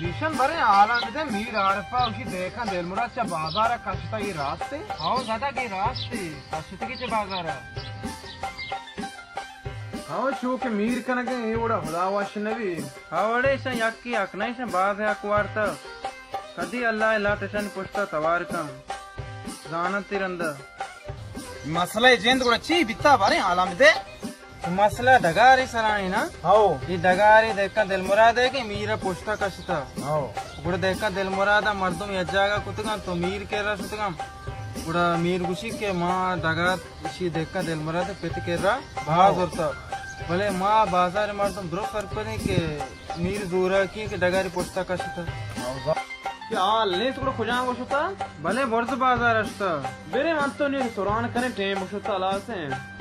ایشان برے حالاں بدے، میر عارفا اشی دہکاں دلمراد چہ بازارا کشتا، اے راستے؟ ہاو زدگ، اے راستے، کشتگی چہ بازارا۔ ہاو چو کہ میر کنگے اے وڑا خدا وش نبی۔ ہاو وڑے ایشان یکی حق نہ، ایشان باز حق وارتا۔ کدی اللہ ء لٹ ایشانی پشتا توار کن۔ زانت تی رندا۔ مسئلہ جند گڑا چی بیتا، بارے حالاں بدے۔ مسئلہ ڈگاری سرانی نا۔ ہاو۔ اے ڈگاری دہکاں دلمراد ء کہ میر ء پشتا کشتا۔ ہاو۔ گڑا دہکاں دلمراد ء مردم یک جاگہ کتگاں تو میر کرا شتگاں۔ گڑا میر گوشی کہ ما ڈگار اشی دہکاں دلمراد ء پت کرا باز زرتا۔ بلے ما بازار مردم درست سرپدیں کہ میر زوراکی کہ ڈگاری پشتا کشتا۔ کہ حال نیست گڑا کجا گوشتا؟ بلے برز بازار اشتا۔ برے من تو نی سران کریں، ٹیم گوشتا ہلاس ہیں۔